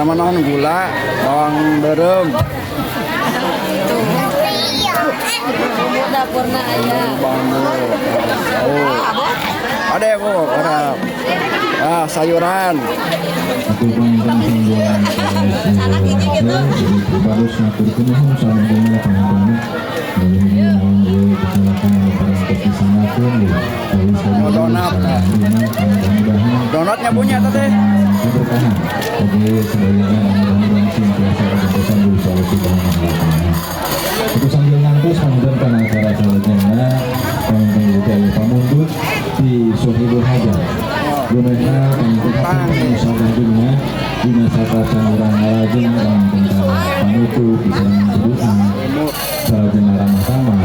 Eta mah naon, gula, bawang beureum. Bumbu dapurna aya. Bambu. Oh. Ada ya, Bu? Orang. Ah, sayuran. Aku panginten sangguan bagus ngaturkeun nuhun salajengna panginten naon ieu kesalahan anu parantos disanggakeun Oh, donat. Donatnya punya teh. Keberkahan oke sadayana, mudah-mudahan sing tiasa kagentosan Gusti Allah Subhanahu wa Taala. Itu sambil ngantos panginten kana acara salajengna, panginten ieu teh aya pamundut di Sohibul Hajat. Gunanya panginten hapunten sadayana dina satacan urang ngalajeng panginten kana panutup bisa doa salajengna ramah tamah.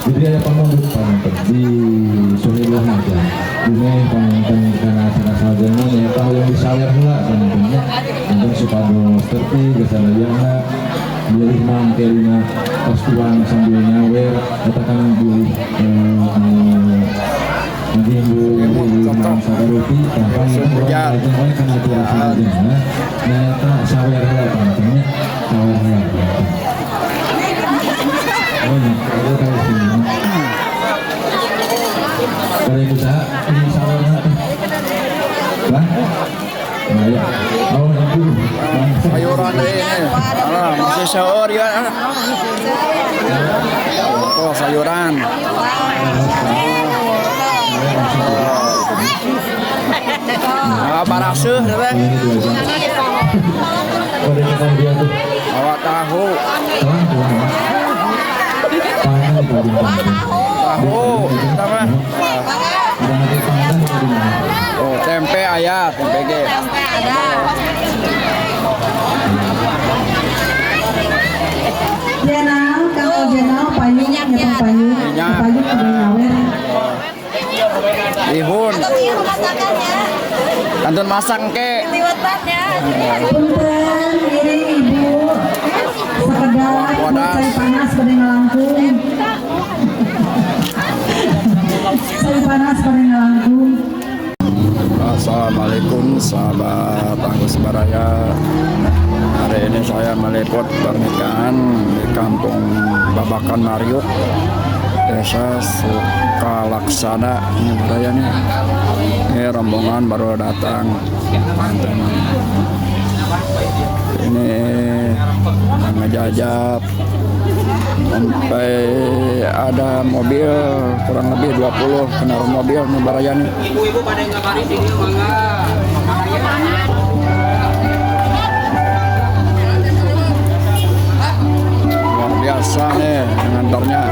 Jadi aya pamundut panginten di Sohibul Hajat. Dumeh panginten kana acara salajengna nyaeta hoyong disawer heula panginten nya. Panginten supados tertib sadayana, bilih mangke dina tos tuang sambil nyawer eta kan bilih nanti ibu sagarupi. Tah, panginten urang lajeng we kana acara salajengna nyaeta sawer heula panginten nya, sawer heula panginten. Oh nya, ada tahu sini. Ada yang usaha ini sawerna teh. Lah? Nah, ya. Oh, ibu. Sayuran deh ini. Alah, masih seueur ya. Tuh, sayuran. Ah, baraseuh teh. Ini 2 jam. Oh, ada yang dia tuh. Bawa tahu. Tuang, tuang. Pangan itu ada Tahu, kita mah. Ada nanti pangan itu di mana? Oh, tempe aya, tempe ge. Tempe ada. Jenal, Kang Jenal, payung, Minyaknya nyetong payung, Minyak. Payung udah nyawer. Bihun. Atau iya masakannya. Kantun masak ke. Liwetan ya. Punten, iring ibu, sekedar Wadas. Cai panas pada ngalangkung. Cai panas pada ngalangkung. Assalamualaikum, sahabat Agus Baraya. Hari ini saya meliput pernikahan di Kampung Babakan Mariuk, Desa Sukalaksana. Ini Baraya nih. Ini rombongan baru datang. Teman-teman. Ini yang ngejajap sampai ada mobil kurang lebih 20 kendaraan mobil nih, Baraya nih. Ibu-ibu pada yang ngabari sini mangga. Luar biasa nih yang ngantornya.